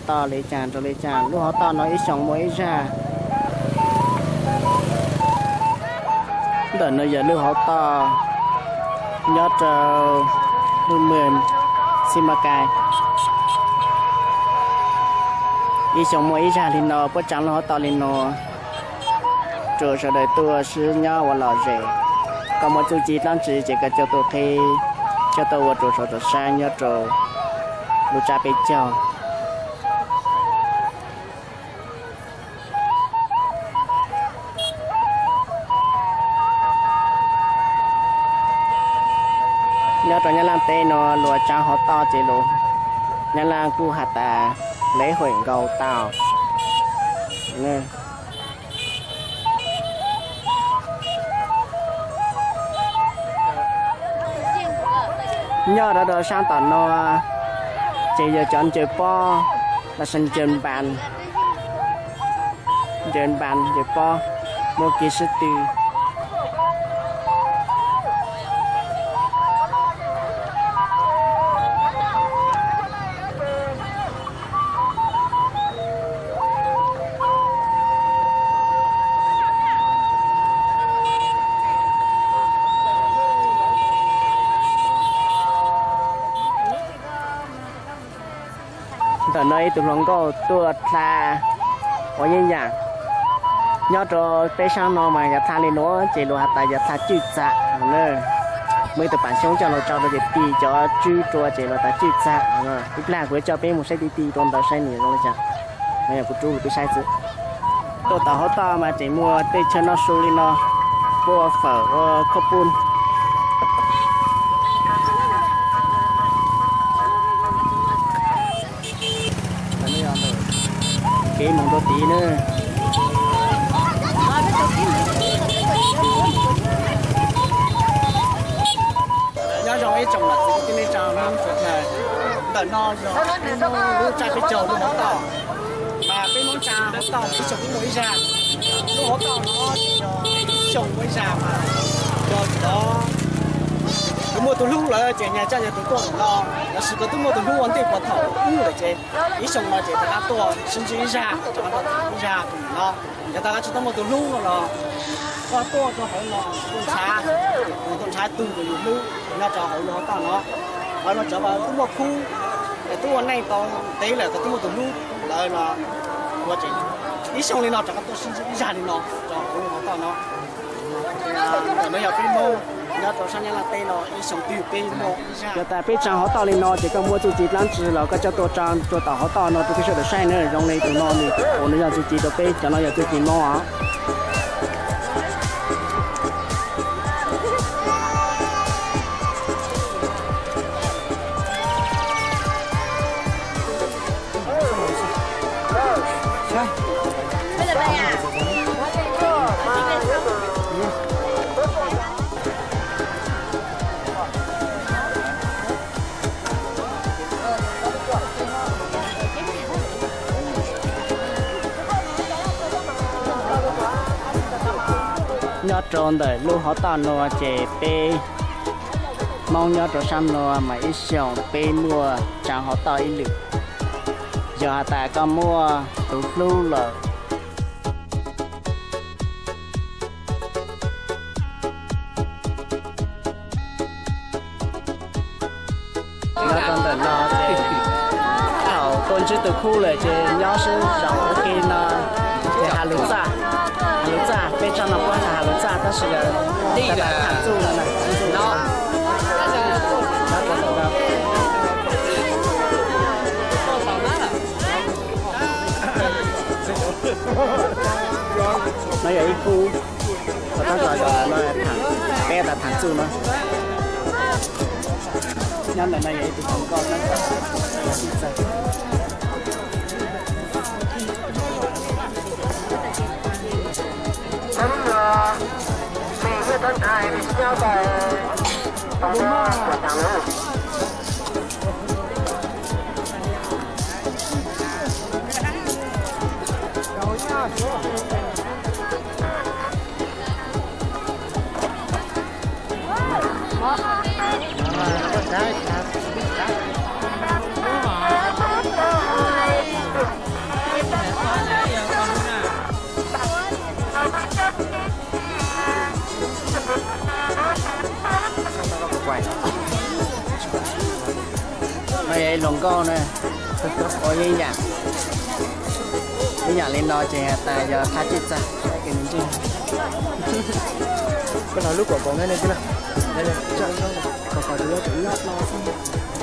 toj li cas rau li cas. Lub hauv toj no ib xyoos muaj ib zag. Ntawm no yog lub hauv toj nyob rau lub mws Xib Mab Kai. Ib xyoos muaj ib zag li no, puab tsaa lub hauv toj li no, rua sawv daws tuaj sib nyob ua lom zem. Koj muaj txuj ci dlaab tsi ces koj coj tuaj qhib, coj tuaj ua rua saum rua saib nyob rau lub tsab peb caug. Nyob rau Nyab Laaj teb no luag tsaav hauv toj ces luag, Nyab Laaj kuj has tas lễ hội cầu tài. Nyob rau rau saab tom no ces yog cov ncaws pob, los sis ncaws npas, ncaws npas ncaws pob, muaj kev sib tw. Ntawm no ib tug hluas nkauj tuaj dlha ua yeeb yam. Nyob rau peb saab no mas yog dlha li nuav ces luag has tas yog dlha cwj txam. Muaj ib tug paam xyoob coj los tso rau ces tig cov tswb rua ces luag tas cwj txam. Ib plag kuv yuav coj peb mus saib ti ti rua ntawd saib nws zoo li cas. No yog kuv rub kuv tub saib xwb. Tuaj tom hauv toj mas tseem muaj tej chaw noj su li no, pua fawm ua khaub poob. Kev mus rau tid na. Nyob zoo ib tsoom niam txiv kwv tij neej tsa, ntawm no yog lub tsab peb caug lub hauv toj. Mas peb Moob tsaa hauv toj ib xyoos twb muaj ib zag. Lub hauv toj no yog ib xyoos muaj ib zag mas yog cov tub muaj tug hlub lawm ces nyag coj nyag tug tuaj no, lossis koj tub muaj tug hlub ua ntej puag thaum ub lawm ces ib xyoos no ces rov qab tuaj sib ntsib ib zag, rov qab tuaj ib zag tus no. Yog tas koj tsis tau muaj tus hlub no los koj tuaj rau hauv no tuaj ntshav, tuaj ntshav tug uas yus hlub nyob rau hauv lub hauv toj no. Hauv no tsuav tub muaj khub, tub ua neej tau ntev lawm, tub muaj tus hlub lawm los ua tseem ib xyoos li no rov qab tuaj sib ntsib ib zag li no rau hauv lub hauv toj no. Ntawm no yog peb Hmoob nyob rau sab Nyab Laj teb no ib xyoos twg peb muaj ib zag. Yog tas peb tsaa hauv toj li no ces koj muaj txuj ci dlaab tsi los koj coj tuaj tsaa rua tom hauv toj no rau peb sawv daws saib na. Zoo li tus no nws, nws yog txuj ci rau peb, cov no yog txuj ci Hmoob os. Nyob rau ntawm lub hauv toj no ces peb Hmoob nyob rau sab no mas ib xyoos peb muaj tsaa hauv toj ib lwm. Yog has tas koj muaj tus hlub lawm, nyob rau ntawm no ces thaum tuaj ntsib tus hlub lawm ces nyob sib zoo ua ke no ces has lus txaj, has lus txaj, peb tsaam no puab has lus txaj tab sis yog tham txuj no na. No yog ib khub, peb tham txuj no. Nyob ntawm no yog ib tug hluas nkauj tab tom ua txuj txawg. Hluas nkauj na, ua ib yam li no ces has tas yog thab tsij txag, saib kev ntsej. Koj los lub kaum kaum na, kom kom tsis nyob no xwb.